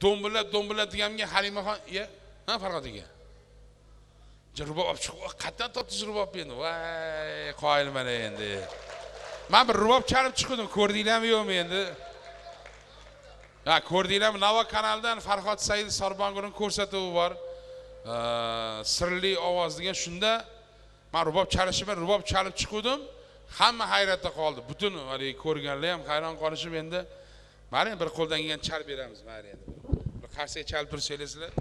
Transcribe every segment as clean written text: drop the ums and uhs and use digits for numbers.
Do'mbillab do'mbillab deganimga Halimaxon, ya, ha Farhod aka. Rubob olib chiqib, qayerdan topdingiz rubobni endi? Voy, qoyil mana endi. Men bir rubob chalib chiqdim, ko'rdinglarmi yo'qmi endi? Ha, ko'rdinglarmi? Navo kanalidan Farhod Said Sorbonguning ko'rsatuvi bor. Sirli ovoz degan, shunda men rubob chalishimni rubob chalib chiqdim. Hamma hayratda qoldi. Butun haligi ko'rganlar ham hayron qolishib endi. Mana bir qo'ldan kelgan chalib beramiz, mana endi. Bir qarsak chalib tursangizlar,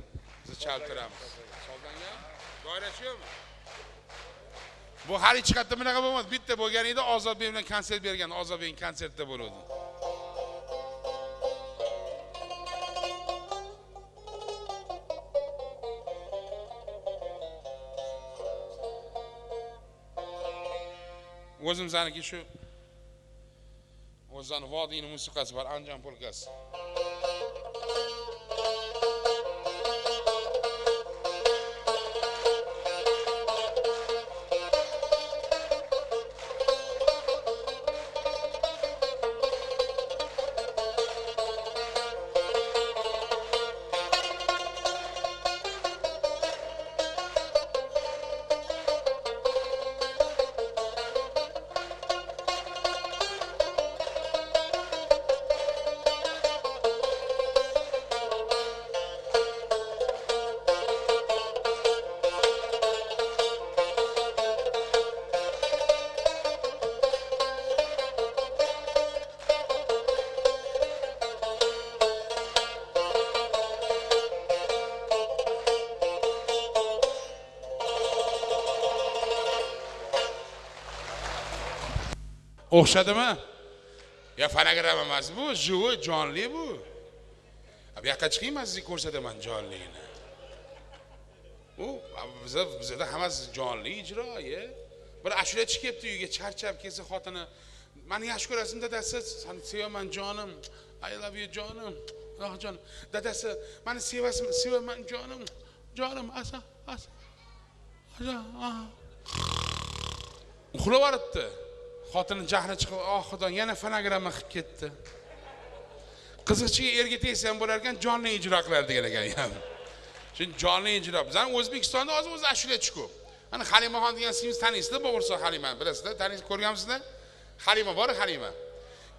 biz chalib turamiz. Soldangan doirachi yo'qmi? Bu hali hech qayerda bunaqa bo'lmadi. Bitta bo'lgan edi, Ozodbek bilan konsert bergan, Ozodbekning konsertida bo'ldi. O'zimizaniki shu o'zani vodiyning musiqasi bor, Andijon polkasi. O'xshadimi? Ya fonogramma emas bu, живой, jonli bu. Bu yoqqa chiqing, men sizga ko'rsataman jonligini. U bizda hammasi jonli ijro, ya. Bir ashulachi kelibdi uyga, charchab kelsa xotini, meni yaxshi ko'rasizmi dadasi? Seni sevaman jonim. I love you jonim. Alloh jonim. Dadasi, meni sevasizmi? Sevaman jonim. Jonim, asa, asa. Asa. Uxlab yuboribdi. Xotini jahli chiqib, "Oh Xudo, yana fonogramma qilib ketdi." Qiziqchiga erga tegsa ham bo'lar ekan, jonli ijro qilar degan ekan ham. Shuning jonli ijro. Bizning O'zbekistonda hozir o'zi ashulachi ko'p. Ana Halimaxon degan singiz taniysizlar, Bo'g'irsoq Halima, bilasizlar, taniysiz, ko'rganmisizlar? Halima bor, Halima.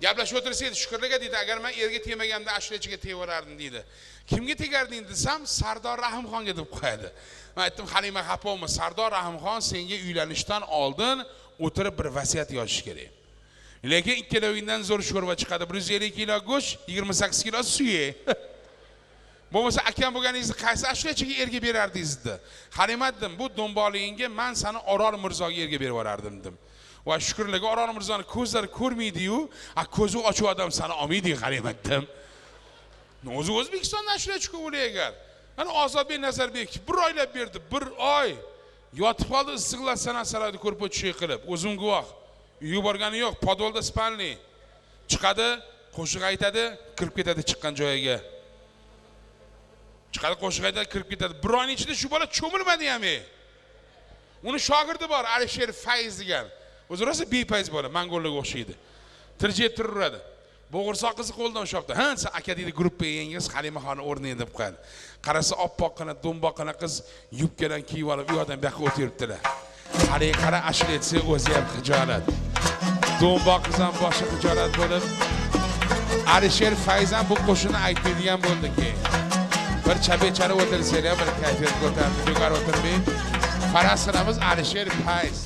Gaplashib o'tirsak, shukrlarga deydi, agar men erga tegmaganimda ashulachiga tegaverardim deydi. Kimga tegarding desam, Sardor Rahimxonga deb qo'yadi. Men aytdim, Halima xafa bo'lma, Sardor Rahimxon senga uylanishdan oldin o'tirib bir vasiyat yozish kerak. Lekin ikkalovingdan zo'r sho'rva chiqadi. 150 kilo go'sht, 28 kilo suyak. Bo'lmasa akam bo'lganingizni qaysi ashulachiga erga berardingiz dedi. Halima dedim, bu do'mboligingga men seni Orol Mirzoga erga berib yuborardim dedim. Va shukrlarga Orol Mirzoni ko'zlari ko'rmaydi-yu, a ko'zi ochiq odam seni olmaydi Halima dedim. O'zi O'zbekistonda ashulachi ko'p agar. Mana Ozodbek Nazarbekov bir oylab berdi, bir oy. Yotib qoldi Istiqlol san'at saroyida ko'rpa tushak qilib, o'zim guvoh. Uyga borgani yo'q, podvalda spalni. Chiqadi, qo'shiq aytadi, kirib ketadi chiqqan joyiga. Chiqadi, qo'shiq aytadi, kirib ketadi. Bir oyning ichida shu bola cho'milmadi ham. Uni shogirdi bor, Alisher Fayz degan. O'zi rosa bepayz bola, mongollarga o'xshaydi. Tirjayib turaveradi. Bo'g'irsoq qizi qo'ldan ushlabdi. Ha, sen aka deydi, gruppaga yangiz Halimaxonni o'rniga deb qo'yadi. Qarasa oppoqqina, do'mboqqina qiz yubkadan kiyib olib, u yoqdan bu yoqqa o'tiribdilar. Haligi qara ashula etsa o'zi ham xijolat. Do'mboq qiz ham boshi xijolat bo'lib, Alisher Fayz ham bu qo'shiqni aytmaydigan bo'ldi keyin. Bir chabechara o'tirsanglar, bir kayfiyat ko'tarildi, bekor o'tirmay. Faraz qilamiz Alisher Fayz.